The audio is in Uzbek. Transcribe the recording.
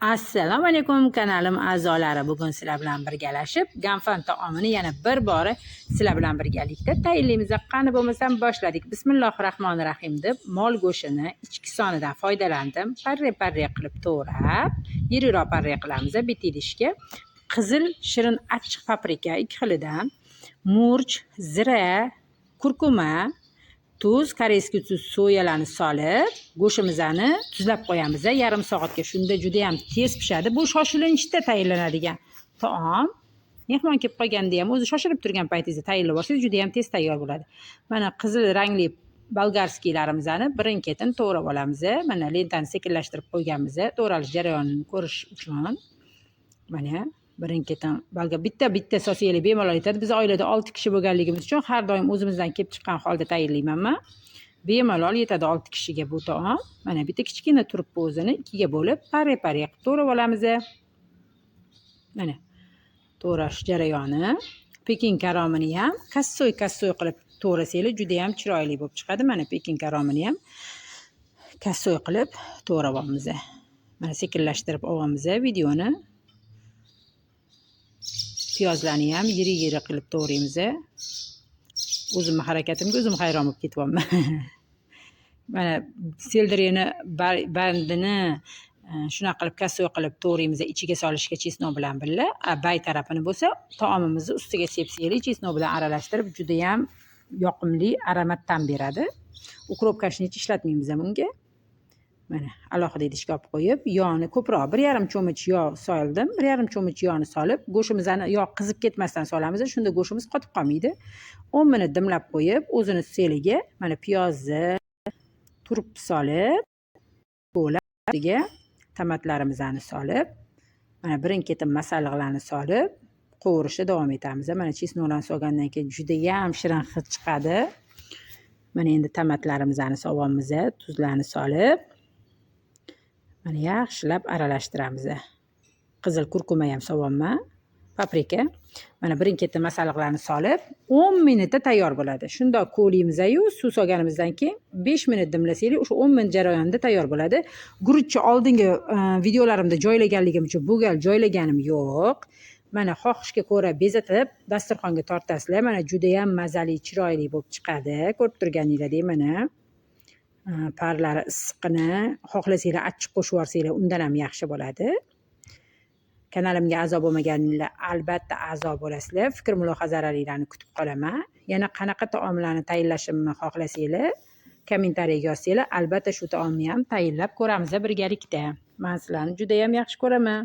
Assalomu alaykum, kanalim a'zolari. Bugun sizlar bilan birgalashib gamfan taomini yana bir bora sizlar bilan birgalikda tayyorlaymiz. Qani bo'lmasam boshladik. Bismillohi rohmanir rohim deb mol go'shtini ichki sonidan foydalandim. Parre parre qilib to'g'rab, yiriroq parre qilamiz bitta idishga. Qizil shirin achchiq paprika ikki xilidan, murch, zira, kurkuma, tuz, корейский tuz, soyalarni solib, go'shtimizni tuzlab qo'yamiz yarim soatga. Shunda juda ham tez pishadi. Bu shoshilinchda tayyorlanadigan taom. Mehmon kelib qolganda ham o'zi shoshilib turgan paytingizda tayyorlab olsangiz, juda ham tez tayyor bo'ladi. Mana qizil rangli болгарский larimizni birin-ketin to'g'rab olamiz. Mana lentani sekinlashtirib qo'yganmiz to'g'ralish jarayonini ko'rish uchun. Mana birin-ketin balga bitta bitta solsanglar bemalol yetadi. Biz oilada 6 kishi bo'lganligimiz uchun har doim o'zimizdan kelib chiqqan holda tayyorlayman man. Bemalol yetadi 6 kishiga bu taom. Mana bitta kichkina turibdi, o'zini ikkiga bo'lib parre parre qilib to'g'rab olamiz. Mana to'g'rash jarayoni. Pekin karomini ham косой косой qilib to'g'rasanglar, juda ham chiroyli bo'lib chiqadi. Mana pekin karomini ham косой qilib to'g'rab olamiz. Mana sekinlashtirib olamiz videoni. Piyozlarni ham yirik yirik qilib to'g'raymiz. O'zimni harakatimga o'zim hayron bo'lib ketyapman. Mana selderiyni bandini shunaqa qilib косой qilib to'g'raymiz ichiga solishga чеснок bilan birga. Bay tarafini bo'lsa taomimizni ustiga sepsanglar, чеснок bilan aralashtirib, judayam yoqimli aromat ta'm beradi. Укроп kashni hech ishlatmaymiz ham unga. Mana alohida idishga olib qo'yib, yog'ni ko'proq, 1,5 cho'mich yog' soldim. 1,5 cho'mich yog'ni solib, go'shtimizni yog' qizib ketmasdan solamiz. Shunda go'shtimiz qotib qolmaydi. 10 minut dimlab qo'yib, o'zini seliga mana piyozni, turp solib, ustiga tomatlarimizni solib, mana birin-ketin masalliqlarni solib, qovurishda davom etamiz. Mana чеснок larni solgandan keyin judayam shirin hid chiqadi. Mana endi tomatlarimizni solyapmiz, tuzlarni solib, mana yaxshilab aralashtiramiz. Qizil kurkuma ham solyapman, paprika. Mana birin-ketin masalliqlarni solib, 10 minutda tayyor bo'ladi. Shundoq ko'laymiz-yu, suv solganimizdan keyin 5 minut dimlasanglar, o'sha 10 minut jarayonida tayyor bo'ladi. Guruchni oldingi videolarimda joylaganligim uchun bu gal joylaganim yo'q. Mana xohishga ko'ra bezatib dasturxonga tortasizlar. Mana judayam mazali, chiroyli bo'lib chiqadi. Ko'rib turganingizdek mana parlari issiqqina, xohlasanglar achchiq qo'shib yuborsanglar, undan ham yaxshi bo'ladi. Kanalimga a'zo bo'lmaganlar albatta a'zo bo'lasizlar. Fikr mulohazalaringlarni kutib qolaman. Yana qanaqa taomlarni tayyorlashimni xohlasanglar, kommentariyaga yozsanglar, albatta shu taomni ham tayyorlab ko'ramiz birgalikda. Men sizlarni judayam yaxshi ko'raman.